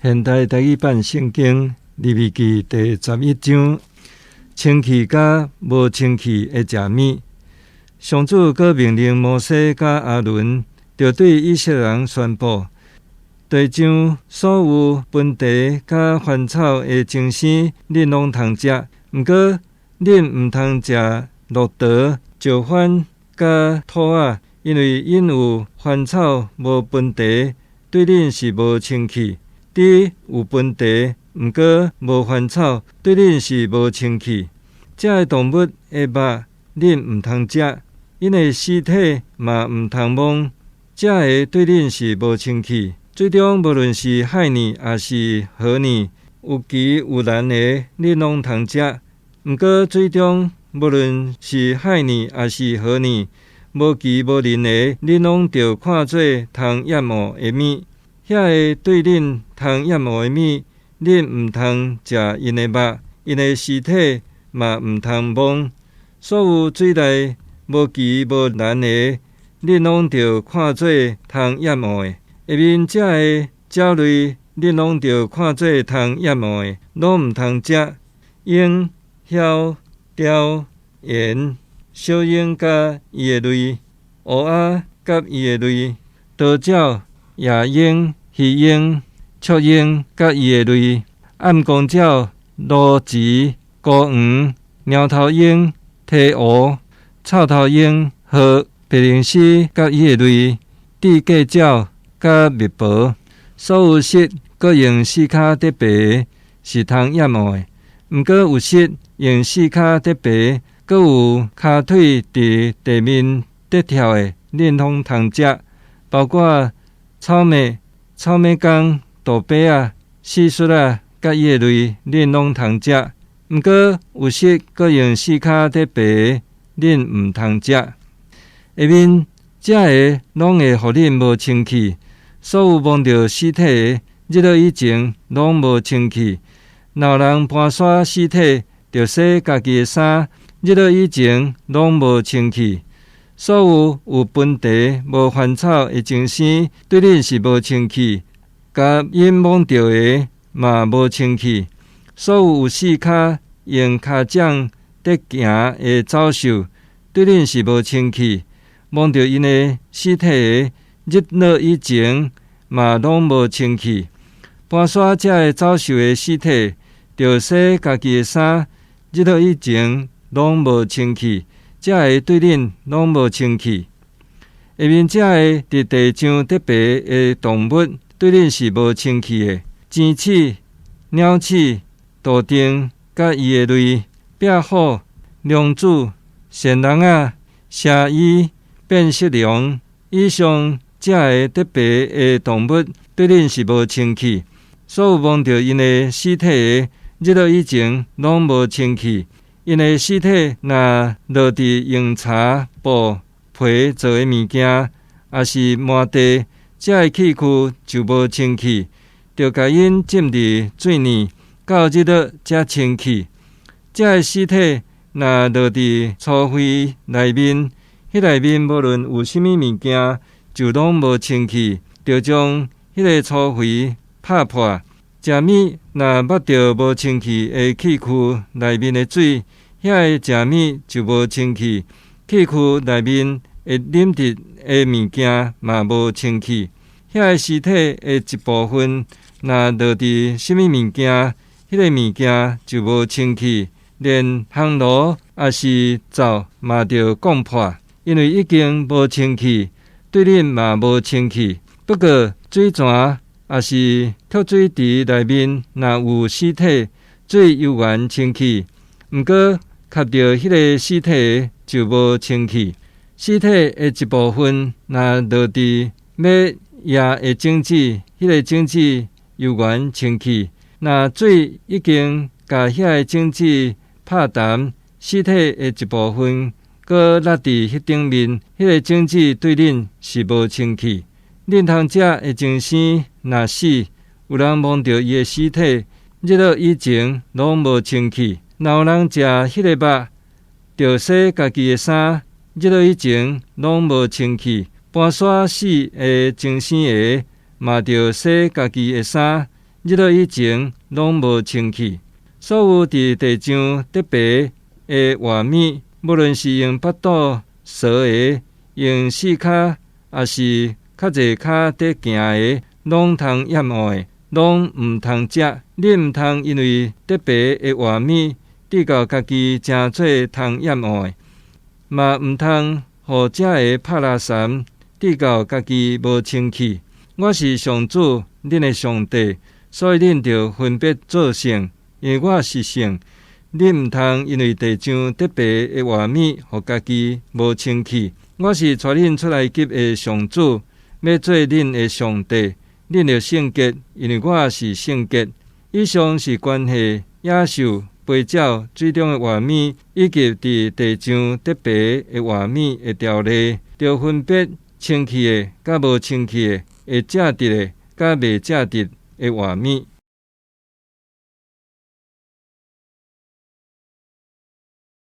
現代台語版聖經利未記第十一章，清氣佮無清氣的食物。上主閣命令摩西佮亞倫，著對以色列人宣布：地上所有分蹄佮翻草的精生，恁攏通食。毋過，恁毋通食駱駝、石番佮兔仔，因為𪜶有翻草無分蹄，對恁是無清氣。豬有分蹄，毋過無翻草，對恁是無清氣。這个動物的肉，恁毋通食，𪜶的屍體嘛毋通摸。這个對恁是無清氣。水中無論是海鯰抑是河鯰，有鰭有鱗的，恁攏通食。毋過水中無論是海鯰抑是河鯰，無鰭無鱗的，恁攏著看做通厭惡的物。遐个對恁通厭惡的物，恁毋通食𪜶的肉，𪜶的屍體嘛毋通摸。所有水內無鰭無鱗的，恁攏著看做通厭惡的。下面這个鳥類，恁攏著看做通厭惡的，攏毋通食。鷹、梟、雕、猿、小鷹佮伊的類，烏鴉佮伊的類，鴕鳥、夜鶯、魚鷹、鵲鷹佮伊的類，暗光鳥、鱸鶉、孤黃、貓頭鷹、鹈鷗、臭頭鷹、鶴、白鷺鷥佮伊的類，雉雞鳥佮蜜婆。所有膝閣用四跤佇爬的，是通厭惡的。毋過有膝用四跤佇爬，閣有跤腿佇地面佇跳的，恁攏通食，包括草蛉、草蛉公、杜白仔、蟋蟀仔佮伊的類，恁攏通食。毋過有膝閣用四跤佇爬的，恁毋通食。下面這个攏會予恁無清氣，所有摸著屍體的，日落以前攏無清氣。若有人搬徙屍體，著洗家己的衫，日落以前攏無清氣。所有有分蹄無翻草的精生，對恁是無清氣，共𪜶摸著的嘛無清氣。所有有四跤用跤掌佇行的走獸，對恁是無清氣，摸著𪜶的屍體的，日落以前嘛攏無清氣。搬徙這个走獸的屍體，著洗家己的衫，日落以前攏無清氣。這个對恁攏無清氣。下面這个佇地上佇爬的動物，對恁是無清氣的：尖齒、鳥鼠、杜定佮伊的類、壁虎、龍子、鱔籠仔、蛇莒、變色龍。以上這个佇爬的動物，對恁是無清氣。所有摸著𪜶的屍體的，日落以前攏無清氣。𪜶的屍體若落佇用柴、布、皮做的物件，抑是滿地，這个器具就無清氣，著共𪜶浸佇水裡，到日落才清氣。這个屍體若落佇粗糞內面，彼內面無論有啥物物件，就攏無清氣，著將彼个粗糞拍破。食物若捌著無清氣的器具內面的水，遐個食物就無清氣；器具內面會啉著的物件嘛無清氣。遐個屍體的一部分若落佇啥物物件，彼个物件就無清氣，連烘爐抑是灶嘛著摃破，因為已經無清氣，對恁嘛無清氣。不過水泉抑是蓄水池內面若有屍體，水猶原清氣。毋過，磕著彼个屍體就無清氣。屍體的一部分若落佇欲壓的種子，彼个種子猶原清氣。若水已經共遐个種子拍澹，屍體的一部分閣落佇彼頂面，彼个種子對恁是無清氣。恁通食的精生若死，有人摸著伊的屍體，日落以前攏無清氣。若有人食彼个肉，著洗家己的衫，日落以前攏無清氣。搬徙死的精生的，嘛著洗家己的衫，日落以前攏無清氣。所有佇地上得爬的活物，無論是用腹肚趖的，用四跤，抑是較濟跤佇行的，攏通厭惡的，攏毋通食。恁毋通因為得爬的活物，致到家己成做通厭惡的，嘛毋通予這个拍垃圾，致到家己無清氣。我是上主，恁的上帝，所以恁著分別做聖，因為我是聖。恁毋通因為地上得爬的活物，予家己無清氣。我是帶恁出埃及的上主，欲做恁的上帝。恁著聖潔，因為我是聖潔。以上是關係野獸、飛鳥、水中的活物，以及佇地上得爬的活物的條例，著分別清氣的佮無清氣的，會食得的佮袂食得的活物。